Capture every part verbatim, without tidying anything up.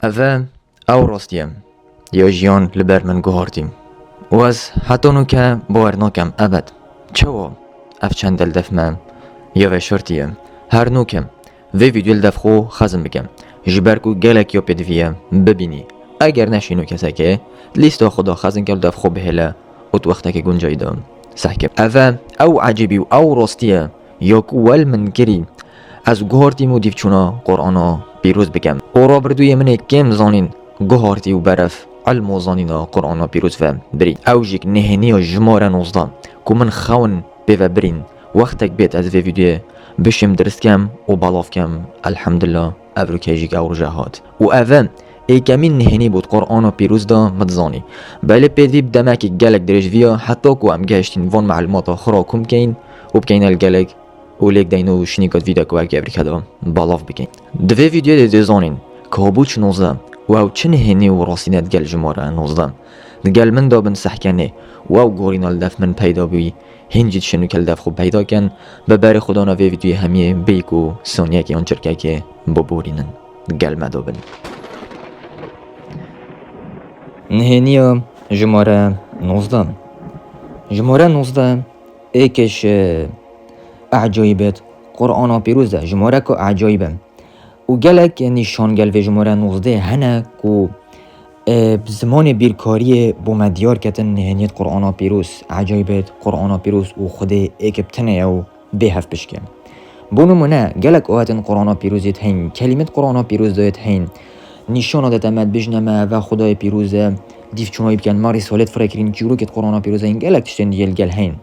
Ev e, ew rastî ye. Ya jiyan li ber min guhartî. Û ez heta nûke bawer nakem ebed. Çawa ev çend li def me ya veşartî ye? Her nûke vê vîdyoyê li def xwe xezin bike. Ji ber ku gelek ya pêdivî ye bibînî. Eger neşîno kesekê, lîsta xwe de xezin ke li def xwe bihêle û di wextekê guncayî de sehke. Ev e, ew ecêbî û ew rastî ye ya ku wel min kirî ez guhartîm û dîvçûna Qur'ana pîroz bikem. Û rabirdûyê min ê kêm zanîn guhartî û beref ilm û zanîna Qur'ana pîroz ve birî. Ew jîk nihêniya jimare nozdeh ku min xewn pê ve birîn. Wextek bêt ez vê vîdyoyê bişêm dirist kem û belav kem. Elhamdulillah, evroke jîk ew roje hat. Û ev e, êkemîn nihênî bû di Qur'ana pîroz de min dizanî. Belê pêdivî bi demekî gelek dirêj viya heta ku em gehiştîn van melûmata xwe ra kom bikeyn û bikeyne li gelek û lêk deyn û şinîka di vî de ku wekî evroke de belav bikeyn. Di vê vîdyoyê de dê zanîn ka bû çi nozdeh û ew çi nihênî û rastîne digel jimare nozdeh digel min de bin sehkenê û ew gorîna li def min peyda bûyî. Hîn jî dişên û kel def xwe peyda kin. Bi berê xwe dana vê vîdyoyê hemiyê bêyî ku soniyekê yan çirkekê biborînin. Gel me de bin. Nihêniya jimare nozdeh. Jimare nozdeh êkê ji ecayîbêt Qur'ana pîroz de. Jimareka ecayîb e. Û gelek nîşan gel vê jimare nozdeh hene ku, e, bi zimanê bîrkariyê bo me diyar ketin nihêniyêt Qur'ana pîroz, ecayîbêt Qur'ana pîroz û Xwedê êk bi tenê ye û bê hevpişkê. Bo nimûne, gelek ayetên Qur'ana pîrozê heyn, kelîmêt Qur'ana pîroz de yêt heyn. Nîşana de te me dibêjine me eve Xwedayê pîroz e, dîv çûnayî bikin, me rîsalêt firekirîn, çîrokêt Qur'ana pîroz heyn, gelek tiştên diyê li gel heyn.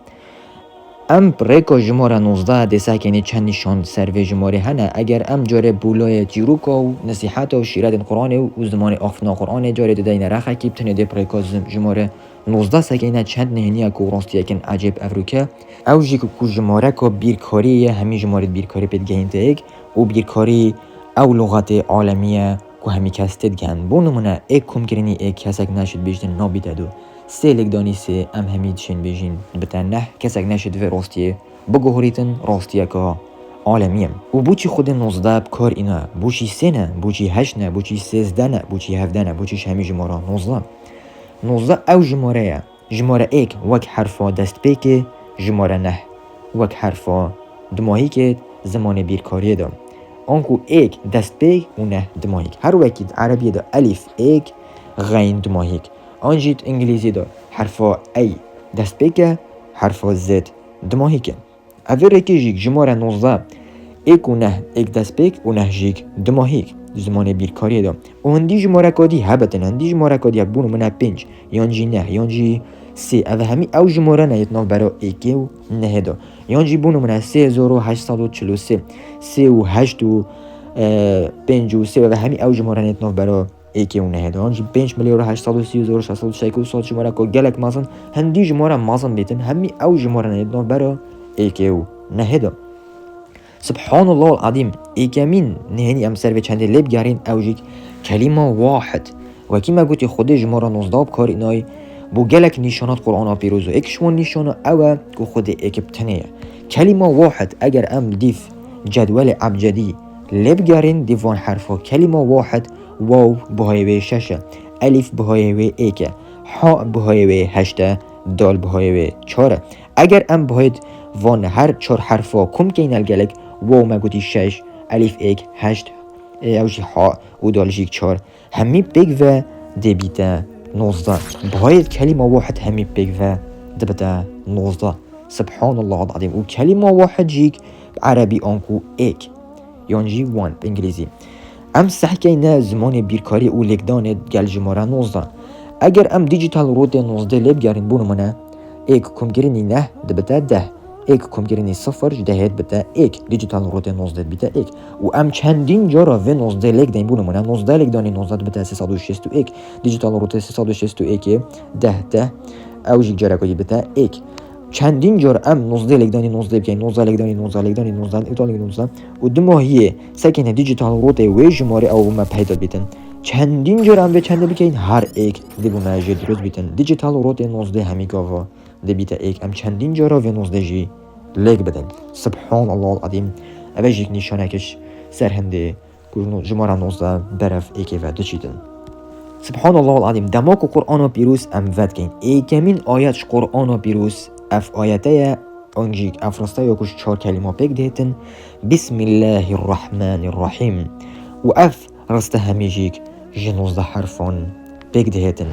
Em rêka jimare nozdeh dê sehkênê çend nîşan ser vê jimarê hene. Eger em carê bûlayê çîroka û nesîheta û şîretên Qur'anê û, û zimanê axiftina Qur'anê carê dideyne rexekî, bi tenê dê bi rêka zim-, jimare nozdeh sekeyne çend nihêniyek û rastiyekên ecêb evroke. Ew jî ku, ku jimareka bîrkariyê ye, hemî jimarê bîrkarî pê digehînte êk û bîrkarî ew luxetê alemî ye ku hemî kes tê digehin. Bo nimûne, êk komkirinî êk kesek neşit bêjtin nabîte du. Sê lêkdanî sê em hemî dişên bêjîn dibite neh, kesek neşit vê rastiyê biguhurîtin, rastiyeka alemî ye. Û boçî Xwedê nozdeh bi kar îna? Boçî sê ne, boçî heşt ne, boçî sêzdeh ne, boçî hevdeh ne, boçî ji hemî jimara nozdeh? Nozdeh ew jimare ye. Jimare êk wek herfa destpêkê, jimare neh wek herfa dimahîkê zimanê bîrkariyê de. Anku êk destpêk û neh dimahîk. Her wekî di erebiyê de elîf êk, xeyn dimahîk. An jî di îngilîzî de herfa ey destpêk e, herfa zêd dimahîk e. Ev ê rêkê jîk jimare nozdeh, êk û neh, êk destpêk û neh jîk dimahîk, zimanê bîrkariyê de. Û hindî jimareka dî hebetin, hindî jimareka dî hebe, bo nimûne pênc, yan jî neh, yan jî sê. Ev hemî ew jimare ne yêt navbera êkê û nehê de. Yan jî bo nimûne sê hezar û heşt sed û çil û sê, sê û heşt û, e, pênc û sê, ev hemî ew jimare ne yêt navbera êkê û nehê de. Yan jî pênc milyar û heşt sed û sî hezar û şeş sed û şeş û sed jimareka gelek mezin, hindî jimare mezin bêtin, hemî ew jimare ne yêt navbera êkê û nehê de. Subhanallahul Azîm, êkemîn nihênî em ser vê çendê lê bigerîn, ew jîk kelîma wahid. Wekî me gotî, Xwedê jimara nozdeh bi kar înayî bo gelek nîşanat Qur'ana Pîroz û êk ji wan nîşana ew e ku Xwedê êk bi tenê ye. Kelîma wahid, eger em dîv cedwelê ebcedî lê bigerîn, dîv van herfa kelîma wahid, waw bihayê wê şeş e, elîf bihayê wê êk e, ha bihayê wê heşt e, dal bihayê wê çar e. Eger em bihêt van her çar herfa kom keyne li gelek, waw me gotî şeş, elîf êk, heşt, ew jî ha û dal jî çar. Hemî pêk ve dê bîte nozdeh. Bihayê kelîma wahid hemî pêk ve dibite nozdeh. Subhanallahul azîm. Û kelîma wahid jî erebî anku êk, yan jî one bi îngilîzî. Em sehkeyne zimanê bîrkarî û lêkdanê gel jimare nozdeh. Eger em digital rûtê nozdeh lê bigerîn, bo nimûne, êk komkirinî neh dibite deh. Êk komkirinî sifir ji dehê dibite êk. Digital rûtê nozdeh dibite êk. Û em çendîn cara vê nozdeh lêk deyn, bo nimûne, nozdeh lêkdanî nozdeh dibite sê sed û şêst û êk. Digital rûtê sê sed û şêst û êkê deh deh. Ew jî careka dî dibite êk. Çendîn car em nozdeh lêkdanî nozdeh bikeyn, nozdeh lêkdanî nozdeh lêkdanî nozdeh lêkdanî nozdeh û du mahiyê sekêne digital rûtê wê jimarê ew me peyda bîtin. Çendîn car em vê çendê bikeyn, her êk dê bo me jê dirust bîtin. Digital rûtê nozdeh hemî gava dê bîte êk. Em çendîn cara vê nozdeh jî lêk bidin. Subhanallahul azîm. Ev e jîk nîşaneke ji ser hindê ku ji ma re nozdeh beref êkê ve diçîtin. Subhanallahul azîm, dema ku Qur'ana pîroz em vedikên, êkemîn ayet ji Qur'ana pîroz ev ayete ye, an jî ev riste ya ku ji çar kelîma pêk dihêtin, Bismillahirrahmanirrahîm. Û ev riste hemî jî ji nozdeh herfan pêk dihêtin.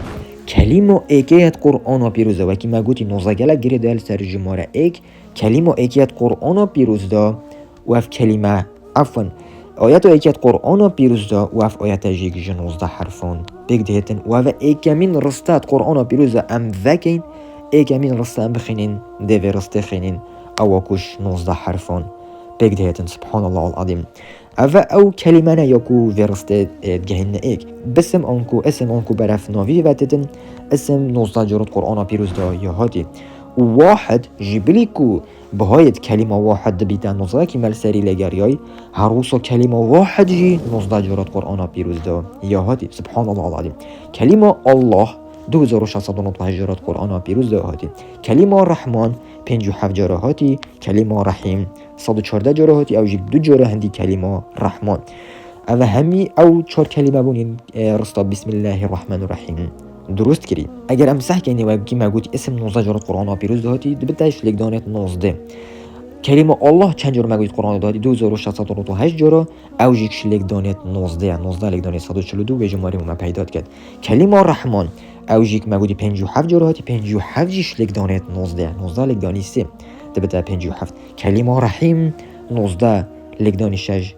Kelîma êkê yê Qur'ana pîroz e, wekî me gotî nozdeh gelek girê dayê li ser jimare êk, kelîma êkê yê Qur'ana pîroz de û ev kelîme, efwen, ayeta êkê yê Qur'ana pîroz de û ev ayete jî ji nozdeh herfan pêk dihêtin. Û ev êkemîn riste yê Qur'ana pîroz de em vekên, êkemîn riste em bixînîn, dê vê ristê xînîn, ewa ku ji nozdeh herfan pêk dihêtin. Subhanallahul azîm. Ev ew kelîme ne ya ku vê ristê, e, digehîne êk. Bisim anku, isim anku beref navî ve têtin, isim nozdeh carat Qur'ana pîroz de ya hatî. Û wahid ji bilî ku bihayê di kelîma wahid dibîte nozdeh, wekî me li serî lêgeriyayî, her wisa kelîma wahid jî nozdeh carat Qur'ana pîroz de ya hatî. Subhanallahul azîm. Kelîma Allah du hezar û şeş sed û nod û heşt carat Qur'ana pîroz de hatî. Kelîma Rahman pêncî û heft cara hatî. Kelîma Rahîm sed û çardeh cara hatî, ew jî du cara hindî kelîma Rahman. Ev hemî ew çar kelîme bûnên, e, rista Bismillahirrahmanirrahîm dirust kirî. Eger em seh keyne, wekî me gotî, isim nozdeh cara Qur'ana pîroz de hatî, dibite ji lêkdanê nozdeh. Kelîma Allah çend cara me gotî Qur'ana de hatî? Du hezar û şeş sed û nod û heşt cara, ew jî ji lêkdanê nozdeh ye. Nozdeh lêkdanê sed û çil û du, vê jimarê me peyda diket. Kelîma Rahman, ew jî me gotî pêncî û heft cara hatî, pêncî û heft jî ji lêkdanê nozdeh ye. Nozdeh lêkdanê sê, dibite pêncî û heft. Kelîma Rahîm, nozdeh lêkdanê şeş,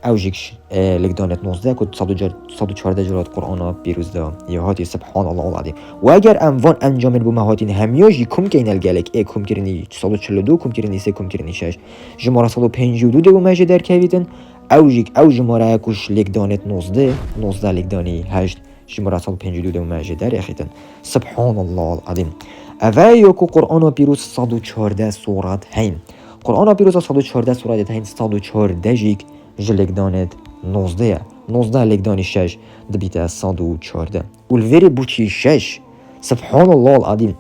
ew jî, e, lêkdanê nozdeh ku sed û çardeh carat Qur'ana pîroz de ya hatî. Subhanallahul azîm. Û eger em van encamên bo me hatîn hemiya jî kom keyne li gelek, ê komkirinî sed û çil û du, komkirinî sê, komkirinî şeş, jimara sed û pêncî û du dê bo me jê derkevîtin, ew jî, ew jimare ye ku ji lêkdanê nozdeh, nozdeh lêkdanê heşt, jimara sed û pêncî û du dê bo me jê derêxîtin. Subhanallahul azîm. Ev e ya ku Qur'ana pîroz sed û çardeh suret heyn. Qur'ana pîroz sed û çardeh suret heyn, sed û çardeh jî ji lêkdanê nozdeh ye. Nozdeh lêkdanê şeş dibîte sed û çardeh. Û li vêrê bo çî şeş? Subhanallahul azîm.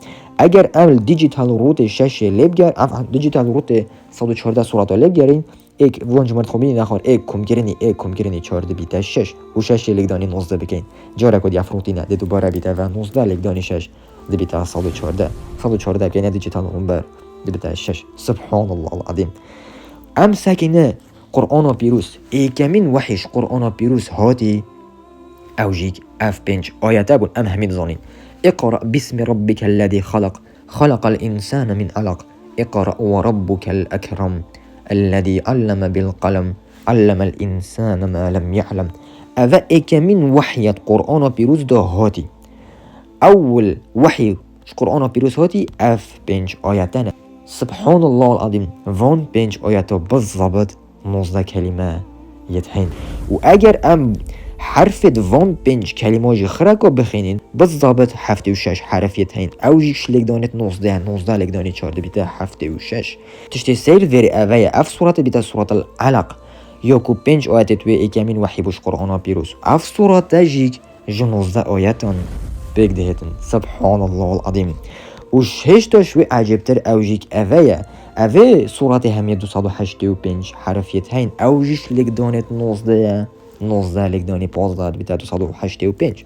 Eger em li digital rootê şeşê lê biger, ev digital rootê sed û çardeh sureta lê bigerîn, êk, van ji me re xwe bînî nexwar, êk komkirinî, êk komkirinî çar dibîte şeş. Û şeşê lêkdanê nozdeh bikeyn. Careke dî ev rûtîne, dê dubare bîte ve nozdeh lêkdanê şeş dibîte sed û çardeh. Sed û çardeh bikeyne digital root ber, dibîte şeş. Subhanallahul azîm. Em sekîne Qur'ana pîroz, êkemîn wehî ji Qur'ana pîroz hatî, ew jî ev pênc ayete bûn, em hemî dizanîn. اقرأ باسم ربك الذي خلق، خلق الإنسان من علق، اقرأ وربك الأكرم، الذي علم بالقلم، علم الإنسان ما لم يعلم. Ev e êkemîn wehî yê Qur'ana pîroz de hatî. Ewil wehî ji Qur'ana pîroz hatî, ev pênc ayete ne. Subhanallahul azîm, van pênc ayeta bi zabit nozdeh kelîme yê heyn. Û eger em herfê di van pênc kelîma jî xireka bixînîn, bi zabit heftê û şeş herf yê heyn. Ew jî ji lêkdanê nozdeh, nozdeh lêkdanê çar dibîte heftê û şeş. Tiştê seyr vêrê eve ye, ev surete bîte Suretul Alaq. Ya ku pênc ayetê tu yê êkemîn wehî bû ji Qur'ana pîroz. Ev surete jî ji nozdeh ayetan pêk dihêtin. Subhanallahul azîm. Û hêşta ji wê ecêbtir ew jî eve ye. Evê suretê hemî du sed û heştê û pênc herf yê heyn. Ew jî ji lêkdanê nozdeh ye. Nozdeh lêkdanê pazdeh dibîte du sed û heştê û pênc.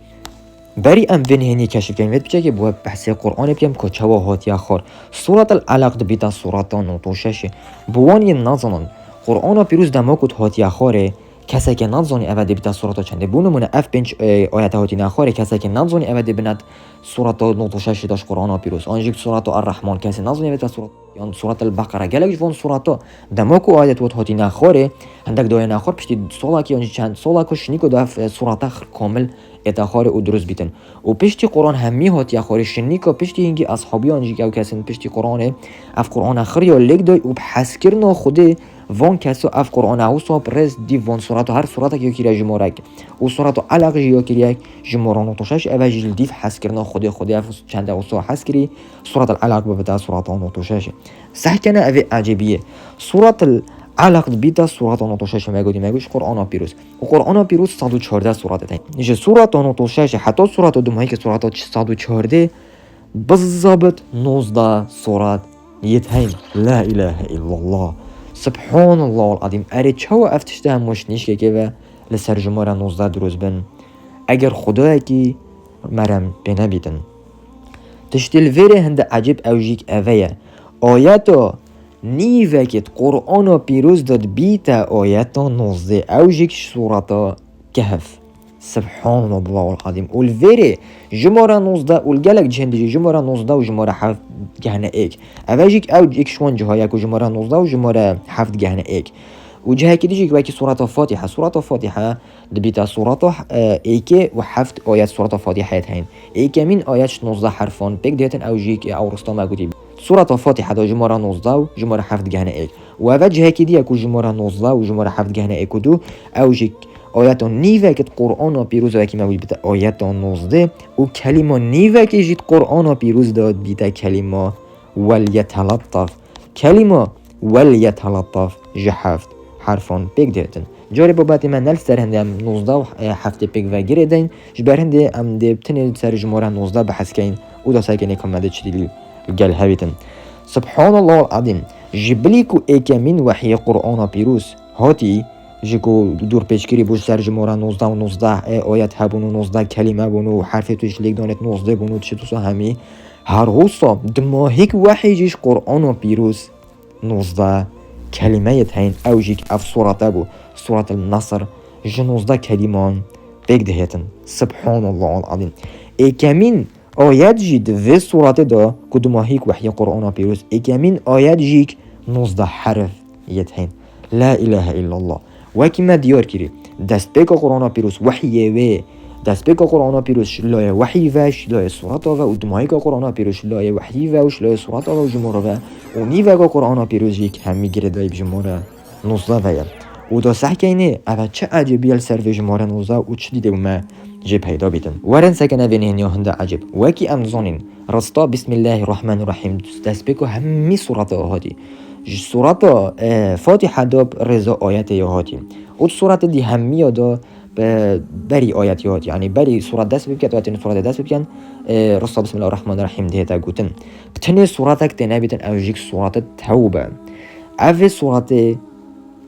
Berî em vê nihênî keşif bikin, vê piçekê bi we behsê Qur'anê bikim ku çawa hatiye xwar. Suretul Alaq dibîte sureta nod û şeşê. Bi wan yên nazanin, Qur'ana pîroz dema ku hatiye xwarê, kesekê nazanî eve dê bîte sureta çendê. Bo nimûne ev pênc, e, ayete hatîne xwarê, kesekê nazanî eve dê bîne sureta nod û şeşê de ji Qur'ana pîroz. An jî sureta Er-Rahman, kesê nazanî eve dê sureta, yan sureta El-Beqere. Gelek ji van sureta dema ku ayet wet hatîne xwarê, hindek dayene xwar piştî salekê yan jî çend saleka şinîko de ev, e, sureta xir kamil ête xwarê û dirust bîtin. Û piştî Qur'an hemî hatiye xwarê, şinîka piştî hingî eshabiyan jî ew kesin piştî Qur'anê ev Qur'ana xiriya lêk day û bi hezkirina Xwedê van keso ev Qur'ana wisa bi rêz dîv van sureta, her suretek ya kiriye jimarek. Û sureta Alaq jî ya kiriye jimara nod û şeş, eve jî li dîv hezkirina Xwedê, Xwedê ev çende wisa hez kirî, suretel Alaq bibite sureta nod û şeş. Seh kene evê ecêbiyê. Suretel Alaq dibîte sureta nod û şeş, me gotî, me got ji Qur'ana pîroz. Û Qur'ana pîroz sed û çardeh suret e. Ji sureta nod û şeş heta sureta dumahî ke sureta sed û çardeh, bi zabit nozdeh suret yê heyn. La ilahe illallah. Subhanallahul azîm. Erê çawa ev tişte hemû ji nîşkekê ve li ser jimara nozdeh dirust bin. Eger Xwedayekî merem pê nebîtin. Tiştê li vêrê hinde ecêb ew jîk eve ye. Ayeta nîvekê di Qur'ana pîroz de dibîte ayeta nozdeh. Ew jîk ji sureta Kehf. Subhanallahul azîm. Û li vêrê jimara nozdeh û li gelek cihên dijî jimara nozdeh û jimara heft gehne êk. Eve jîk ew jîk ji wan ciha ye ku jimara nozdeh û jimara heft gehne êk. Û cihekî dijî wekî sureta Fatiha. Sureta Fatiha dibîte sureta, e, êkê û heft ayet sureta Fatihayê heyîn. Êkemîn ayet ji nozdeh herfan pêk dihêtin, ew jî ke ew rista me gotî. Sureta Fatiha de jimara nozdeh û jimara heft gehne êk. Û eve cihekî diye ku jimara nozdeh û jimara heft gehne êk û du, ew jî ayeta nîvek di Qur'ana pîroz wekî me wî bite ayeta nozdeh û kelîma nîvekê jî di Qur'ana pîroz de bîte kelîma wel yetelattaf. Kelîma wel yetelattaf ji heft herfan pêk dihêtin. Carê babetê me ne li ser hindê em nozdeh û heftê pêk ve girê deyn, ji ber hindê em dê tenê li ser jimara nozdeh behs keyin û da serkenê ka me dê çi dî li gel hevîtin. Subhanallahul azîm. Ji bilî ku êkemîn wehyê Qur'ana pîroz hatî, ji ku dûr pêçkirî bû ji ser jimara nozdeh û nozdeh, e, ayet hebûn û nozdeh kelîme bûn û herfê tu ji lêk danêt nozdeh bûn û tişt wisa hemî. Her wisa dimahîk wehî jî ji Qur'ana pîroz nozdeh kelîmeyê heyîn, ew jîk ev surete bû. Suretul Nasr ji nozdeh kelîman pêk dihêtin. Subhanallahul azîm. Êkemîn ayet jî di vê suretê de ku dimahîk wehyê Qur'ana pîroz, êkemîn ayet jîk nozdeh herf yê heyîn. La ilahe illallah. Wekî me diyar kirî, destpêka Qur'ana pîroz wehyê wê, destpêka Qur'ana pîroz ji layê wehyî ve, ji layê sureta ve û dimahîka Qur'ana pîroz ji layê wehyî ve û ji layê sureta ve û jimara ve û nîveka Qur'ana pîroz jîk hemî girêdayî bi jimara nozdeh ve ye. Û da sehkeynê, eve çi ecêbiye li ser vê jimara nozdeh û çi dîdê û me jê peyda bîtin. Werin sekene vê nihêniya hinde ecêb. Wekî em zanîn, rista Bismillahirrahmanirrahîm destpêka hemî sureta hatî. Ji sureta, e, Fatiha de rêza ayetê ya hatî. Û di surete dî hemiya de, e, berî ayet ya hatî. Yanî berî suret dest pê biket, ayetên suretê dest pê bikin, e, rista Bismillahirrahmanirrahîm dihête gotin. Bi tenê suretek tê nebîtin, ew jîk surete Tewbe. Ev vê suretê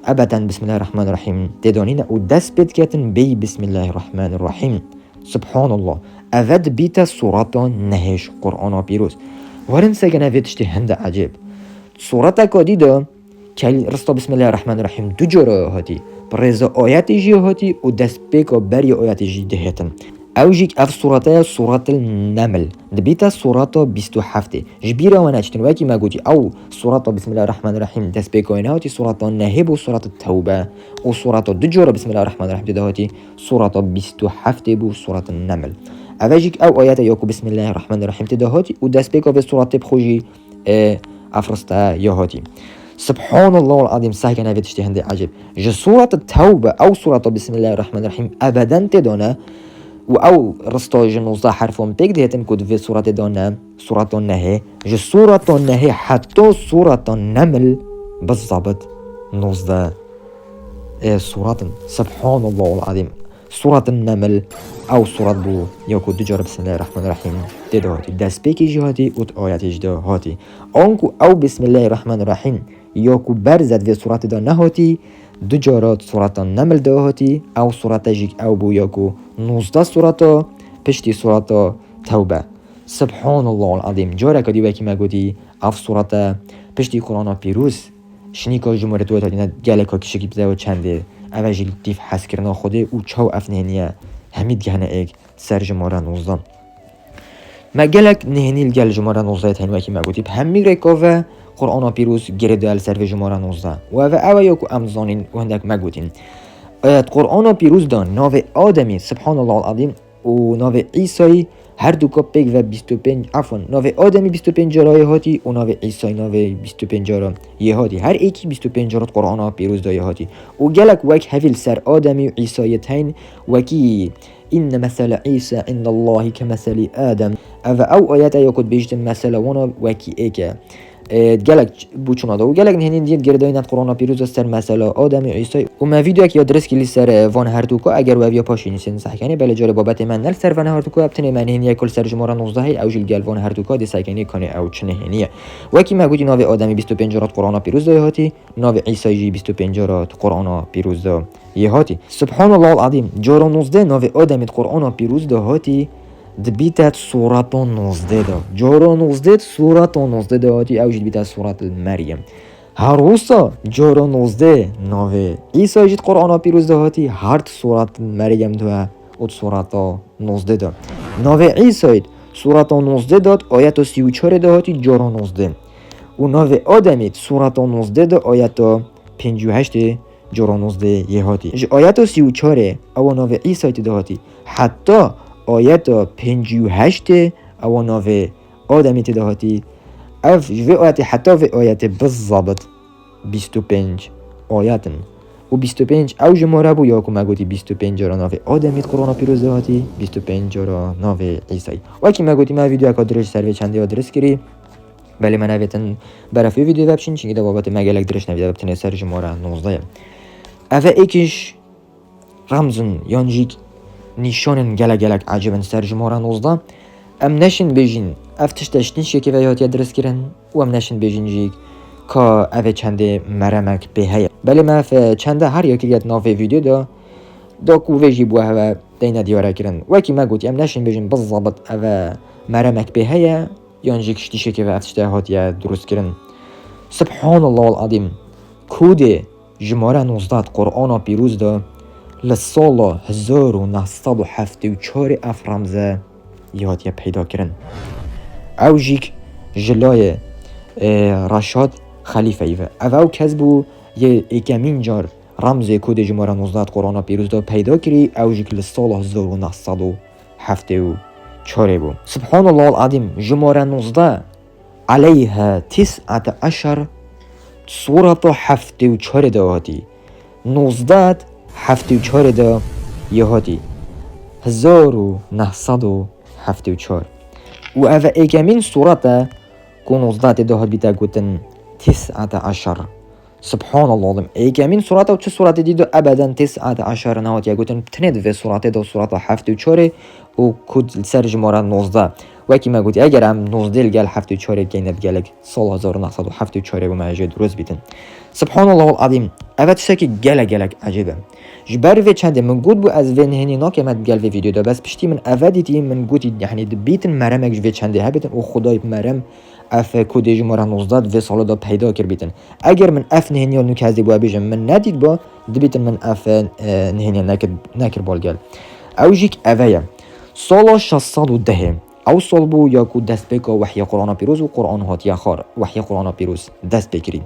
ebeden Bismillahirrahmanirrahîm tê danîne û dest pê diketin bêyî Bismillahirrahmanirrahîm. Subhanallah. Eve dibîte sureta nehê ji Qur'ana pîroz. Werin sekene vê tiştê hinde ecêb. Sureteka dî de kel-, rista Bismillahirrahmanirrahîm du cara hatî. Bi rêza ayetê jî hatî û destpêka berî ayetê jî dihêtin. Ew jîk ev surete ye, Suretil Neml. Dibîte sureta bîst û heftê. Ji bîra we neçitin, wekî me gotî, ew sureta Bismillahirrahmanirrahîm destpêka wê nehatî, sureta nehê bû, sureta Tewbe. Û sureta du cara Bismillahirrahmanirrahîm tê de hatî, sureta bîst û heftê bû, sureta Neml. Eve jîk ew ayete ya ku Bismillahirrahmanirrahîm tê de hatî û destpêka vê suretê bi xwe jî, e, ev riste ya hatî. Subhanallahul azîm, sehkene vê tiştê hindê ecêb. Ji sureta Tewbe, ew sureta Bismillahirrahmanirrahîm ebeden tê de ne, û ew rista ji nozdeh herfan pêk dihêtin ku di vê suretê de ne, sureta nehê, ji sureta nehê heta sureta Neml bi zabit nozdeh, e, suret in. Subhanallahul azîm. Suretin Neml, ew suret bû ya ku du cara Bismillahirrahmanirrahîm tê de hatî. Destpêkê jî hatî û di ayetê jî de hatî. Anku ew Bismillahirrahmanirrahîm ya ku berze di vê suretê de nehatî, du cara di sureta Neml de hatî, ew surete jîk ew bû ya ku nozdeh sureta piştî sureta Tewbe. Subhanallahul azîm. Careke dî wekî me gotî, ev surete piştî Qur'ana pîroz, şinîka ji miret we hatîne geleka kişikî bi dewe çendê. Eve jî tîf hezkirina Xwedê û çaw ev nihêniye hemî digehne êk ser jimara nozdeh. Me gelek nihênî li gel jimara nozdeh tên wekî me gotî. Bi hemî rêka ve Qur'ana pîroz girê dayê li ser vê jimara nozdeh. Û eve ew e ya ku em zanîn û hindek me gotîn. E, di Qur'ana pîroz de navê Ademî, Subhanallahul azîm, û navê Îsayî her duka pêk ve bîst û pênc, efwan, navê Ademî bîst û pênc cara yê hatî û navê Îsayî navê bîst û pênc cara yê hatî. Her êkî bîst û pênc cara di Qur'ana pîroz de yê hatî. Û gelek wek hevî li ser Ademî û Îsayê tên wekî Inne mesele Îsa indallahi ke meseli Adem. Ev ew ayet e ya ku dibêjtin mesela wana wekî êk e. e, gelek ç-, bûçûna da û gelek nihênî diyê girêdayî ne di Qur'ana pîroz de ser mesela Ademî, Îsayî û me vîdeoyek ya dirêskî li ser, e, van herduka, eger we viya paşî nivîsên sehkenê, belê carê babetê me ne li ser van herduka, bi tinê me nihêniyek ku li ser jimara nozdeh heye, ew jî li gel van herduka dê sehkenê kanê ew çi nihênî ye. Wekî me gotî navê Ademî bîst û pênc cara di Qur'ana pîroz de hatî, navê Îsayî jî bîst û pênc cara di Qur'ana pîroz de yê hatî. Subhanallahul azîm, cara nozdeh navê Ademî di Qur'ana pîroz de hatî, dibîte di surata nozdeh de. Cara nozdeh di surata nozdeh de hatî, ew jî dibîte surat Meryem. Her wisa cara nozdeh navê Îsayî jî di Qur'ana pîroz de hatî, her di surat Meryem de û di surata nozdeh de. Navê Îsayî di surata nozdeh de, ayeta sî û çarê de hatî cara nozdeh. Û navê Ademî di surata nozdeh de, ayeta pêncî û heştê cara nozdeh yê hatî. Ji ayeta sî û çarê ewa navê Îsayî tê de hatî, heta ayeta pêncî û heştê ewa navê Ademî tê de hatî. Ev ji vê ayetê heta vê ayetê bizabit bîst û pênc ayet in. Û bîst û pênc ew jimare bû ya ku me gotî bîst û pênc cara navê Ademî di Qur'ana pîroz de hatî, bîst û pênc cara navê Îsayî. Wekî me gotî me vîdeoyeka dirêj ser vê çendê ya dirêj kirî. Belê me nevêtin beref vê vîdeoyê ve biçin, çimkî de babetê me gelek dirêj nebî, de bitinê ser jimara nozdeh ye. Ev e êkiş remzin yan jî nîşanên gelek gelek ecêb in ser jimara nozdeh. Em neşin bêjin ev tişt e ji tiştekê ve hatiye dirêjkirin û em neşin bêjin jî ka ev ê çendê meremek pê heye. Belê me ev çende her yekî di navê vîdeoyê de da ku vê jî bû heve deyne diyare kirin. Wekî me gotî em neşin bêjin bizabit ev e meremek pê heye. Yan jî kiştîşekê ve ev tişte hatiye dirûstkirin. Subhanallahul azîm. Kodê jimare nozdeh di Qur'ana pîroz de li sala hezar û neh sed û heftê û çarê ev remze yê hatiye peyda kirin. Ew jîk ji layê, e, Reşad Xelîfeyî ve. Ev ew kes bû yê êkemîn car remzê kodê jimare nozdeh di Qur'ana pîroz de peyda kirî, ew jîk li sala hezar û neh sed û heftê û çarê bû. Subhanallahul azîm, jimare nozdeh, aleyha tis'ate eşer, surata heftê û çarê de hatî. Nozdeh heftê û çarê de yê hatî. Hezar û neh sed û heftê û çar. Û ev e êkemîn surat e ku nozdeh tê de hat bîte gotin tis'ate eşer. Subhanallah oğlum. Êkemîn surata û çi suratê dî de ebeden tis'ate eşer nehatiye gotin. Tenê di vê suratê de surata heft û çarê û ku li ser jimara nozdeh. Wekî me gotî, eger em nozdeh li gel heft û çarê bikeyne bi gelek sal hezar û neh sed û heft û çarê bû me jê dirust bîtin. Subhanallahul azîm. Eve tiştekî gelek gelek ecêb e. Ji ber vê çendê min got bû ez vê nihênî nakêm di gel vê vîdyoda. Bes piştî min eve dîtî min gotî, yanî dibîtin meremek ji vê çendê hebîtin û Xwedayê bi merem ev kodê jimara nozdeh di vê sala de peyda kiribîtin. Eger min ev nihêniya nû kes dî bû bêjim min nedît ba, dibîtin min ev, e, nihêniya nekir, nekir bal gel. Ew jîk eve ye. Sala şeş sed û dehê. Ew sal bû ya ku destpêka wehyê Qur'ana Pîroz û Qur'an hatiye xwar. Wehyê Qur'ana Pîroz dest pê kirî.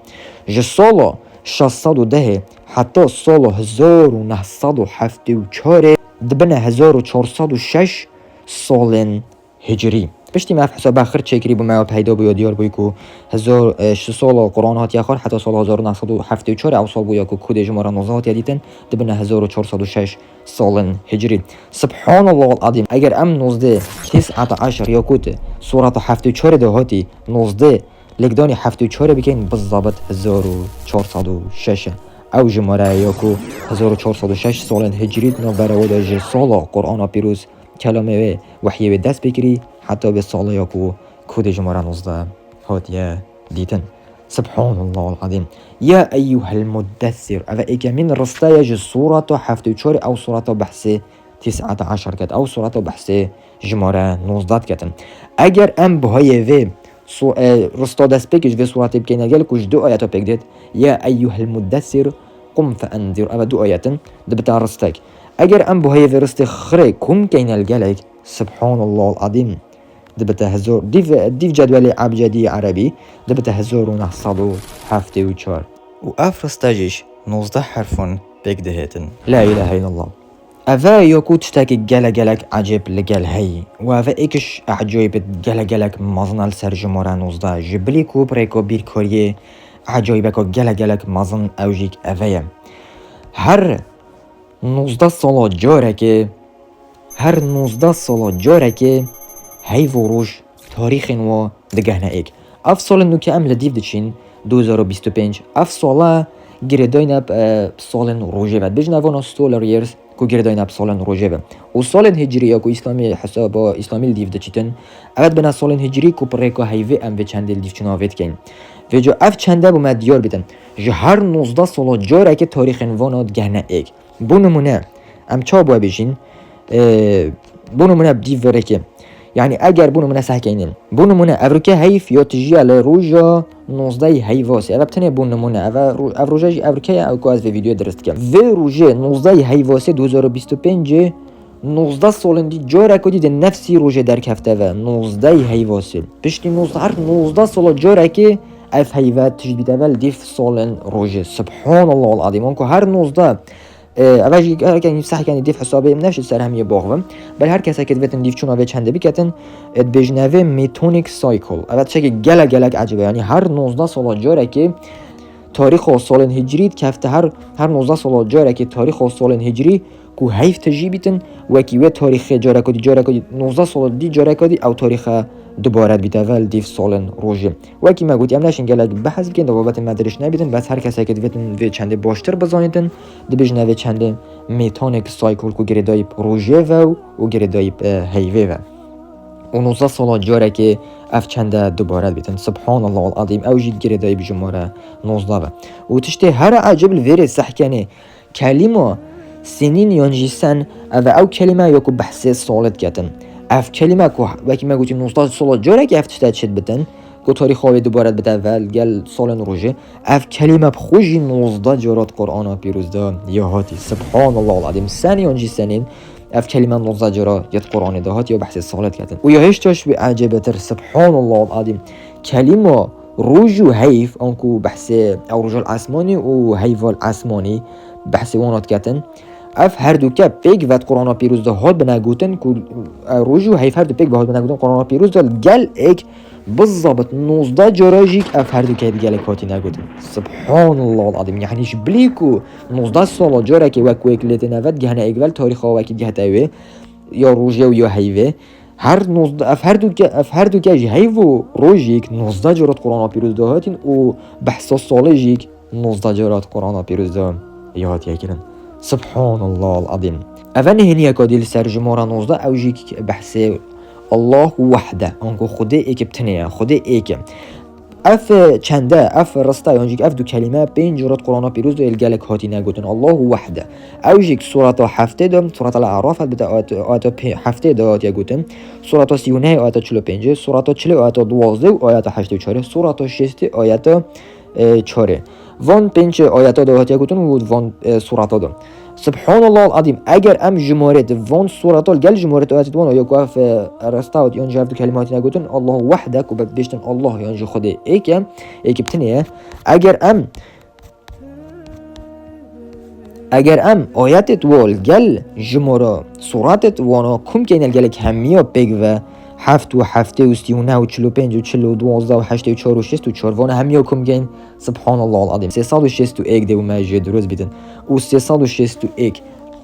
Ji sala şeş sed û dehê heta sala hezar û neh sed û heftê û çarê dibine hezar û çar sed û şeş salên Hicrî. Piştî me ev hesaba xir çêkirî bû me peyda bûyo diyar bûyî ku hezar, e, ji sala Quran hatiye xwar heta sala hezar û neh sed û heftê û çar ew sal bûya ku kodê jimara nozdeh hatiye dîtin, dibine hezar û çar sed û şeş salên Hicrî. Subhanallahul azîm. Eger em nozdeh, tis'ata eşer ya ku di surata heft û çarê de hatî nozdeh lêkdanî heft û çarê bikeyn, bizabit hezar û çar sed û şeş e. Ew jimare ya ku hezar û çar sed û şeş salên Hicrî di navbera wê de ji sala Qur'ana Pîroz kelamê wê, wehyê wê dest pê kirî, heta vê salê ya ku kodê jimara nozdeh hatiye dîtin. Subhanallahul azîm. Ya eyyuhel muddessir. Eve êkemîn riste ye ji surata heft û çarê, ew surata behsê tis'ata eşer ket. Ew surata behsê jimara nozdeh diketin. Eger em bihayê vê su-, e, rista dest pê kir ji vê suratê bikeyne gel ku ji du ayeta pêk dêt. Ya eyyuhel muddessir, qum fe enzir. Eve du ayet in, dibite ristek. Eger em bihayê vê ristê xirê kom keyne li gelek, Subhanallahul azîm, dibite hezar, dîv, dîv cedwelê ebcedî erebî, dibite hezar û neh sed û heftê û çar. Û ev riste jî ji nozdeh herfan pêk dihêtin. La ilahe illallah. Eve ya ku tiştekî gelek gelek ecêb li gel heyî. Û eve êkiş ecayîb gelek gelek mezin e li ser jimara nozdeh. Ji bilî ku bi rêka bîrkariyê ecayîbeka gelek gelek mezin ew jîk eve ye. Her nozdeh sala carekê, her nozdeh sala carekê heyv û roj tarîxên wa digehne êk. Ev salên nû ke em li dîv diçîn, du hezar û bîst û pênc, ev sala girêdayî ne bi, e, salên rojê ve. Dibêjin ev vana solar years ku girêdayî ne bi salên rojê ve. Û salên hicrî ya ku îslamî hesaba îslamî li dîv diçîtin, ev dibine salên hicrî ku bi rêka heyvê em vê çendê li dîv çûna vê dikeyn. Vêca ev çende bo me diyar bîtin. Ji her nozdeh sala carekê tarîxên vana digehne êk. Bo nimûne, em çawa bo bêjîn? Ê, bo nimûne bi dîv verêkê. Yanî eger bo nimûne sehkeynên. Bo nimûne evroke heyv ya tijiya li roja nozdehî heyvasê. Ev bi tenê bo nimûne. Ev ro-, ev roja jî evroke ye, ew ku ez vê vîdeoyê dirist dikim. Vê rojê nozdehî heyvasê du hezar û bîst û pêncê, nozdeh salên dî careka dî di nefsî rojê derkefte ve. Nozdehî heyvasê. Piştî nozdeh, her nozdeh sala carekê ev heyve tijî dibîte ve li dîv salên rojê. Subhanallahul azîm. Anku her nozdeh, e, ev jî her ke sehkenî dîv hesabê, em neşin ser hemiyê baxivin. Belê her kesek divêtin dîv çûna vê çendê biketin, e, dibêjin evê Metonic Cycle. Ev tiştekî gelek gelek ecêb e. Yanî her nozdeh sala carekê tarîxa salên hicrî dikefte, her, her nozdeh sala carekê tarîxa salên hicrî ku heyv tijî bîtin, wekî wê tarîxê careka dî, careka dî, nozdeh sala dî careka dî ew tarîxe dubare dibîte ve li dîv salên rojê. Wekî me gotî, em neşin gelek behs bikin, di babetê me dirêj nebîtin, bes her kesek divêtin vê çendê baştir bizanîtin, dibêjin evê çendê Metonic Cycle ku girêdayî bi rojê ve û, û girêdayî bi, e, heyvê ve. Û nozdeh sala carekê ev çende dubare dibîtin. Subhanallahul azîm, ew jî girêdayî bi jimare nozdeh ve. Û tiştê here ecêb li vêrê sehkenê, kelîma senîn yan jî sen, ev e ew kelîme ya ku behsê salê diketin. Ev kelîme ku wekî me gotî nozdeh sala carekê ev tişte çêdibitin, ku tarîxa wê dubare dibite ve li gel salên rojê. Ev kelîme bi xwe jî nozdeh cara di Qur'ana pîroz de ya hatî. Subhanallahul azîm. Sen yan jî senîn, ev kelîme nozdeh cara ya di Qur'anê de hatî ya behsê salê diketin. Û ya hêşta jî wê ecêbtir, subhanallahul azîm. Kelîma roj û heyv, anku behsê ew roja li esmanî û heyva li esmanî behsê wana diketin. Ev herduke pêk ve di Qur'ana pîroz de hat bine gotin ku, e, roj û heyv herdu pêk ve hat bine gotin Qur'ana pîroz de li gel êk bizabit nozdeh cara jî ev herduke di gelek hatîne gotin. Subhanallahul azîm. Yanî ji bilî ku nozdeh sala carekê wek wêk lê têne ve digihne êk ve li tarîxa wekî digihte wê, ya rojê û ya heyvê. Her nozdeh, ev herduke, ev herduke jî heyv û rojîk nozdeh cara di Qur'ana pîroz de hatin û behsa salê jîk nozdeh cara di Qur'ana pîroz de ya hatiye kirin. Subhanallahul azîm. Ev e nihêniyeka dî li ser jimara nozdeh, ew jî behsê Allah wahde, anku Xwedê êk bi tenê ye, Xwedê êk e. Ev çende, ev rista, yan jî ev du kelîme pênc cara di Qur'ana pîroz de li gelek hatine gotin. Allahu wahde. Ew jî surata heftê de, surata Al-A'raf, elbette ayet, ayeta pê-, heftê de hatiye gotin. Surata sî û neh, ayeta çil û pênc, surata çil, ayeta duwazdeh û ayeta heştê û çar, surata şêstê, ayeta e, çarê. Van pênc ayeta de hatiye gotin û van, e, surata de. Subhanallahul azîm, eger em jimarê di van surata li gel jimarê ayetê di wana ya ku ev, e, resta yan jî ev du kelîme hatine gotin, Allahu wahde, ku bêjtin Allah yan jî Xwedê êk e, êk bi tenê ye. Eger em, eger em ayetê di wa li gel jimara suratê di wana kom keyne li gelek hemiya pêk ve, heft û heftê û sî û neh û çil û pênc û çil û duwazdeh û heştê û çar û şêst û çar vana hemiya kom geyn, subhanallahul azîm. Sê sed û şêst û êk dê û me jê dirust bîtin. Û sê sed û şêst û êk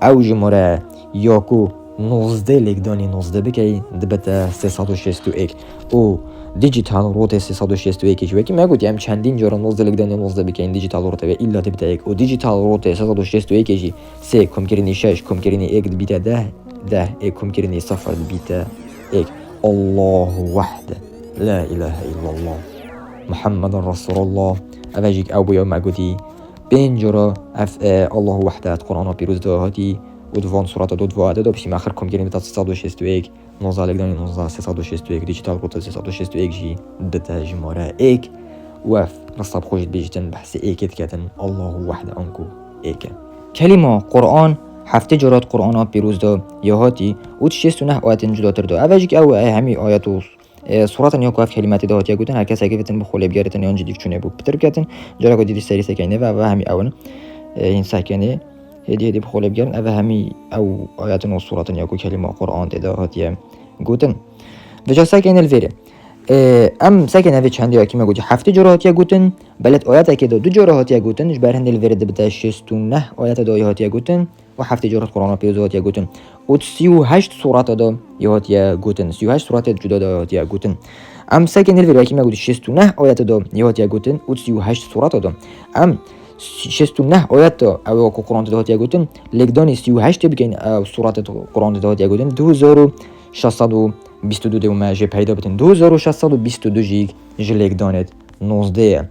ew jimare ya ku nozdeh lêkdanî nozdeh bikey, dibite sê sed û şêst û êk. Û digital rotê sê sed û şêst û êk jî wekî me gotî, em çendîn cara nozdeh lêkdanî nozdeh bikeyn digital rotê ve îlla dibite êk. Û digital rotê sê sed û şêst û êk jî sê komkirinî şeş, komkirinî êk dibîte deh, deh ê komkirinî sifir dibîte êk. Allahu wahde. La ilahe illallah. Muhammeden Resulullah. Ev jî ew bûye me gotî. Pênc cara ev, e, Allahu wahde di Qur'ana pîroz de hatî û di van surata do, di van ayete do, piştî me axir komkirinî bita sê sed û şêst û êk. Nozdeh lêkdanî nozdeh, sê sed û şêst û êk, digital rotê sê sed û şêst û êk jî dibite jimare êk. Û ev rista bi xwe jî dibêjtin behsê êkê diketin, Allahu wahde, anku êk e. Kelîma Qur'an heftê cara di Qur'ana pîroz de ya hatî û di şêst û neh ayetên cudatir de. Ev jî ew e hemî ayet û, e, suratan ya ku ev kelîmetê de hatiye gotin, her kesek vêtin bi xwe lê bigeritin yan jî dîv çûnê bo pitir biketin. Careka dî di serî sekenê ve, ev hemî ew in. E, hîn sekenê. Hêdî hêdî bi xwe lê bigerin. Ev hemî ew ayetin û suratin ya ku kelîma Qur'an tê de hatiye gotin. Vêca sekên li vêrê. Ê, em sekên evê çendê ya kî me gotî heftê cara hatiye gotin. Belet ayetekê de du cara hatiye gotin. Ji ber hindê li vêrê dibite şêst û neh ayete de ya hatiye gotin. Û heftê cara Qur'ana pêroz de hatiye gotin. Û sî û heşt surata de ya hatiye gotin. Sî û heşt surate cuda de ya hatiye gotin. Em sekên hilvêr wekî me gotî şêst û neh ayete de yê hatiye gotin û sî û heşt surata de. Em şêst û neh ayet de ew ku Quran tê de hatiye gotin, lêkdanê sî û heştê bikeyn ew surate Quran tê de hatiye gotin, du hezar û şeş sed û bîst û du dê û me jê peyda bitin. Du hezar û şeş sed û bîst û du jî ji lêkdanê nozdeh ye.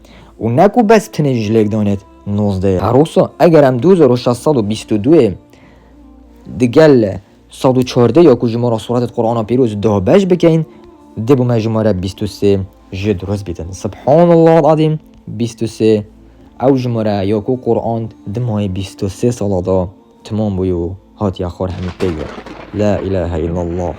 Û ne ku bes tenê ji lêkdanê nozdeh ye. Her wisa eger em du hezar û şeş sed û bîst û du yê digel sed û çardeh ya ku jimara suratê Qur'ana pîroz dabeş bikeyn, dê bo me jimare bîst û sê jê dirust bîtin. Subhanallah azîm, bîst û sê. Ew jimare ya ku Qur'an di mayê bîst û sê sala da timam bûye û hatiye xwar hemî pê ye. La ilahe illallah.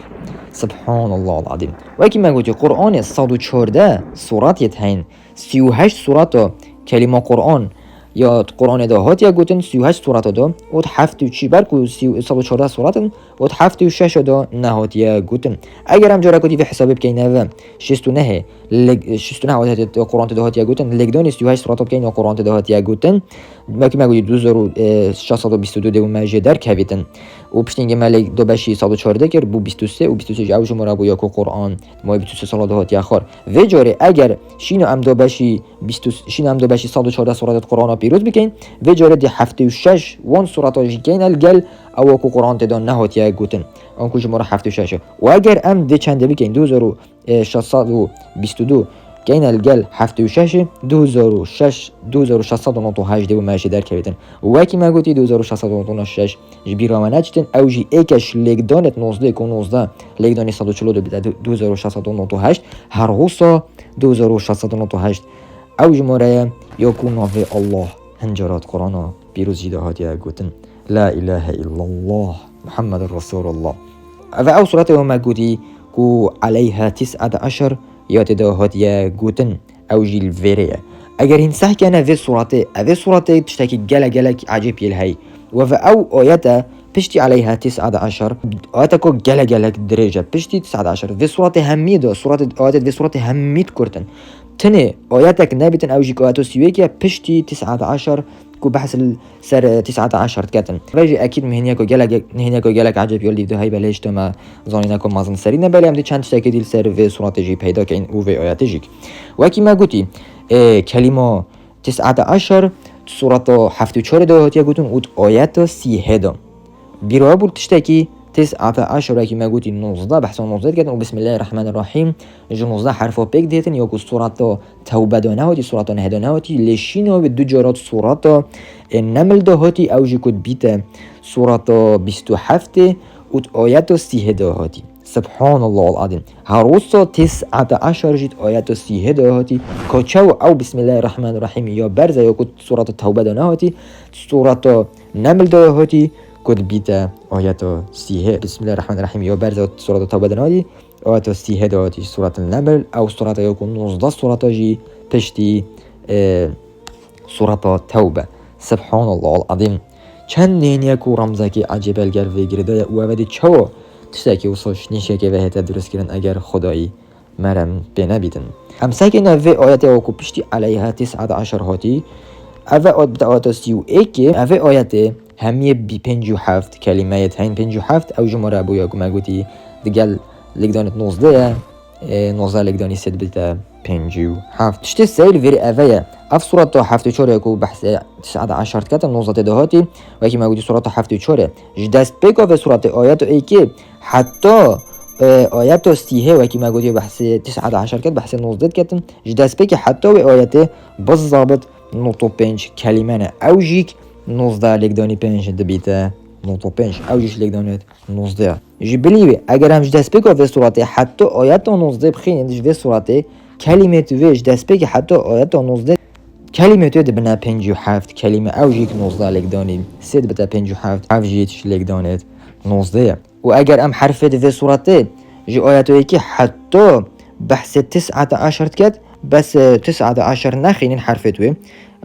Subhanallah azîm. Wekî me gotî Qur'anê sed û çardeh surat yê heyn. Sî û heşt surata kelîma Qur'an ya Qur'anê de hatiye gotin, sî û heşt surata de, û di heftê û çî ber ku sî û, sed û çardeh surat in, û di heftê û şeş de nehatiye gotin. Eger em careke dî vê hesabê bikeyn, ev şêst û nehê, lê-, şêst û neh ayet Qur'an tê de hatiye gotin, lêkdanê sî û heşt surata bikeyn ya Qur'an tê de hatiye gotin, wekî me gotî du hezar û şeş sed û bîst û du dê û me jê derkevîtin. Û piştî hingê me lê do beşî sed û çardeh kir, bû bîst û sê û bîst û sê ji ew jimara bû ya ku Qur'an mayê bîst û sê sala de hatiye xwar. Vê carê eger şîno em do beşî bîst û, şîno em do beşî sed û çardeh suratê Qur'ana pîroz bikeyn, vê carê dê heftê û şeş wan surata jî keyn el gel ewa ku Qur'an tê de nehatiye gotin. Anku jimara heftê û şeş e. Û eger em dê çendê bikeyn, du hezar û şeş sed û bîst û du keyn el gel heftê û şeş, du hezar û şeş, du hezar û şeş sed û nod û heşt dê û me jê derkevîtin. Û wekî me gotî, du hezar û şeş sed û nod û şeş ji bîra me neçitin, ew jî êke ji lêkdanê nozdeh ku nozdeh lêkdanê sed û çil û du bide du hezar û şeş sed û nod û heşt, her wisa du hezar û şeş sed û nod û heşt. Ew jimare ye ya ku navê Allah hin cara di Qur'ana pîroz jî de hatiye gotin. La ilahe illallah Muhammedur Resulullah. Ev ew surete ya me gotî ku aleyha tis'ate eşer ya tê de hatiye gotin. Ew jî li vêrê ye. Eger hîn seh kene vê suratê, ev ê suratê tiştekî gelek gelek ecêb yê li heyî. Û ev ew ayet e piştî aleyha tis'ate eşer. Ayete ku gelek gelek dirêj e. Piştî tis'ate eşer. Vê suratê hemî de, suratê, ayetê vê suratê hemî di kurt in. Tenê ayetek nebîtin, ew jî ku ayeto sî û yek e, piştî tis'ate eşer ku behs li ser, e, tis'ate eşer diketin. Vê jî ekîd mihêniyeko gelek, mihêniyeko gelek ecêb yol dîv de heybe lê ji me zanîne ku mezin serî ne, belê em dê çend tiştekê dî li ser vê suratê jî peyda keyn û vê ayetê jî. Wekî me gotî, e, kelîma tis'ate eşer, surata heftê û çarê de hatiye gotin û ayeta sîhê de. Bîra bû tiştekî, tis'ate eşer wekî me gotî nozdeh, behsa nozdeh diketin û Bismillahirrahmanirrahîm ji nozdeh herfa pêk dihêtin, ya ku surata Tewbe de nehatî, surata Neh de nehatî, lê şîna wê du cara surata, e, Neml de hatî, ew jî ku dibîte surata bîst û heftê û ayeta sîhê de hatî. Subhanallah al-azîm. Her wisa tis'ate eşer jî ayeta sîhê de hatî. Ka çawa ew Bismillahirrahmanirrahîm ya berze ya ku surata Tewbe de nehatî, surata Neml de hatî, ku dibîte ayeta sîhê. Bismillahirrahmanirrahîm ya berze surata Tewbe de nehatî, ayeta sîhê de hatî, surata Neml, ew surata ya ku nozdeh surata jî piştî, e, surata Tewbe. Subhanallah al-azîm. Çend nêniye ku ramzekî ecêb el ger vê girê de ye û ev dê çawa tiştekî wisa nîşekê ve hête dirustkirin eger Xwedayî merem pê nebîtin. Em sekên ev vê ayetê ku piştî aleyha tis'ate eşer hatî, ev e ayet, ayeta sî û êkê, ev vê ayetê hemiyê bî pêncî û heft kelîmeyê, heyn pêncî û heft, ew jimare bûye ku me gotî digel lêkdanê nozdeh ye, e, nozdeh lêkdanî sê dibite pêncî û heft. Tiştê seyr vêrê eve ye. Ev surata heftê û çar ye ku behsê tis'ate eşer dikete, nozdeh tê de hatî, wekî me gotî surata heftê û çar e. Ji destpêka vê suratê ayeta êkê heta, e, ayeta sîhê wekî me gotî behsê tis'ate eşer ket, behsê nozdeh diketin. Ji destpêkê heta wê ayetê bizabit nod û pênc kelîme ne. Ew jî nozdeh lêkdanî pênc dibîte nod û pênc. Ew jî ji lêkdanê nozdeh. Ji bilî wê, eger em ji destpêka vê suratê heta ayeta nozdeh bixînin, ji vê suratê kelîmê tu vê ji destpêkê heta ayeta nozdeh, kelîmê tu dibine pêncî û heft kelîme, ew jî nozdeh lêkdanî sê dibite pêncî û heft, ev jî ji lêkdanê nozdeh ye. Û eger em herfê di vê suratê ji ayeta yekê heta behsê tis'ate eşer diket, bes, e, tis'ate eşer nexînin herfê wê,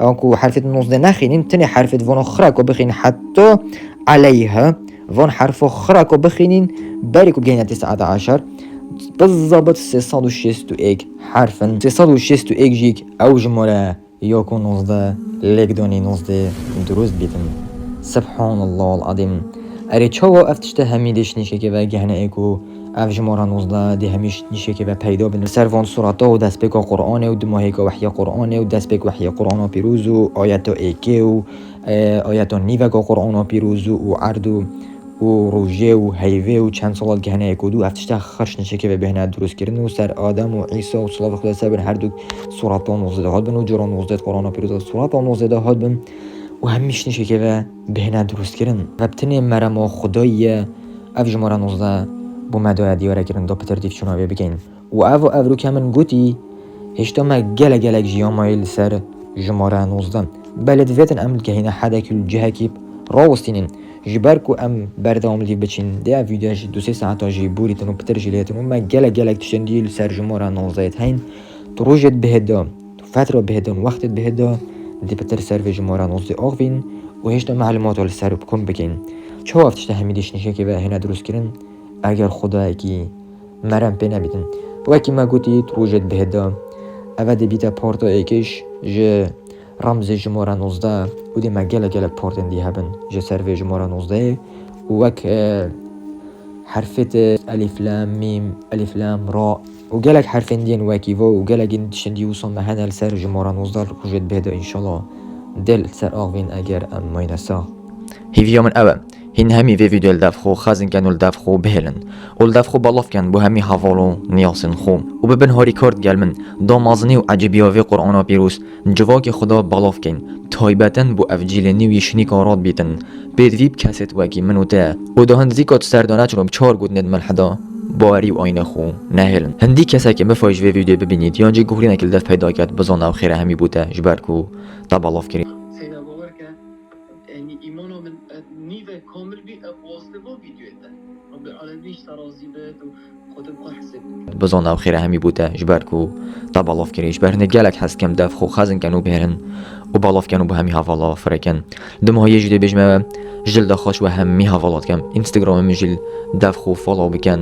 ew ku herfê nozdeh nexînin, tenê herfê vano xira ku bixînin heta aleyha, van herfo xira ku bixînin, berî ku bigihîne tis'ate eşer, bizabit sê sed û şêst û êk herf in. Sê sed û şêst û êk jî ew jimare ya ku nozdeh lêkdanî nozdeh dirust bîtin. Subhanallah al-azîm. Erê, çawa ev tişte hemî dê ji nişkekê ve gehne ê ku ev jimara nozdeh dê hemî ji nişkekê ve peyda bin? Li ser van surata û destpêka Qur'anê û dimahêka wehyê Qur'anê û destpêk wehyê Qur'ana pîroz û ayeta êkê û, e, ayeta nîveka Qur'ana pîroz û, û erd û, û rojê û heyvê û çend salat gehne ê ku dû, ev tişte xerş nişkekê ve bêhne dirûstkirin û ser Adem û Îsa û silavê Xwedê ser bin her du surata nozdeh de hat bin û cora nozdeh Qur'ana pîroz de surata nozdeh de hat bin û hemî ji nişkekê ve bêhne dirûstkirin. Ve bi tenê merema Xwedayî ye, ev jimara nozdeh bo me daye diyare kirin da pitir dîv çûna vê bikeyn. Û ev, ev rûke min gotî, hêşta me gelek gelek jî ya mayî li ser jimara nozdeh. Belê divêtin em digehîne hedekî û cihekî rawestînin. Ji ber ku em berdewam lîv biçîn, dê ev vîdeo jî du sê saeta jî borîtin û pitir jî lêtin û me gelek gelek tiştên dî li ser jimara nozdeh heyîn. Tu rojê dibihê de, tu fetra bihê de, wextê dibihê de, dê pitir ser vê jimara nozdeh axivîn û hêşta melûmata li ser kom bikeyn. Çawa ev tişte hemî dê ji nişkekê ve hêne dirûstkirin? Eger Xwedayekî merem pê nebîtin. Wekî me gotî, tu rojê dibihê de, eve dê bîte parta êkê ji remzê jimara nozdeh û dê me gelek gelek partên dî hebin ji ser vê jimara nozdehê û wek, e, herfê te elîf, lam, mîm, elîf, lam, ra û gelek herfên dîn wekî vo û gelek in tiştên dî wisa me hene li ser jimara nozdeh rojê dibihê de, înşallah dê li ser axivîn eger em mayne sax. Hêviya min ew e, hîn hemî vê vîdeo li dev xwe xezin ken û li dev xwe bihêlin û li dev xwe belav ken bo hemî heval û niyasên xwe û bibin harîkar digel min da mezinî û ecêbiya vê Qur'ana pîroz, civakê Xweda belav keyn, taybeten bo ev cîlê nî wî şinîka rad bîtin, pêdivî bi kesêt wekî min û te û da hin dizîka tu ser da neçin û bi çar gotinêt milhida bawerî û ayînê xwe nehêlin. Hindî kesekê mifay ji vê vîdeoyê bibînît yan jî guhrînekê li dev peyda ket, bizane ew xêre hemî bû te, ji ber ku te belav kirî. Seyda, bawer ke, yanî îmana min, e, nîve kamil bî, e, wastê va vîdeoyê te. Rabbil Alemin ji te razî bit û Xwedê bi xwe hesib. Bizane ew xêre hemî bû te, ji ber ku te belav kirî, ji ber hindê gelek hez dikim dev xwe xezin ken û bihêlin û belav ken û bo hemî hevala firêkin. Di mahiyê jî dê bêjime ji dil de xweş we hemî hevala dikim. Instagramê min jî dev xwe follow bikin.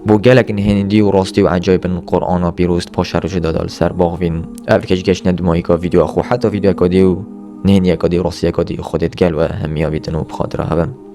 Bo gelek nihênî dî û rastî û ecayibin Qur'ana pîroz paşerojê de da li ser baxvîn. Ev keş geştine di mahîka vîdeoya xwe heta vîdeoyeka dî û nihêniyeka dî û rastiyeka dî Xwedê digel we hemiya bîtin û bi xatira hev in.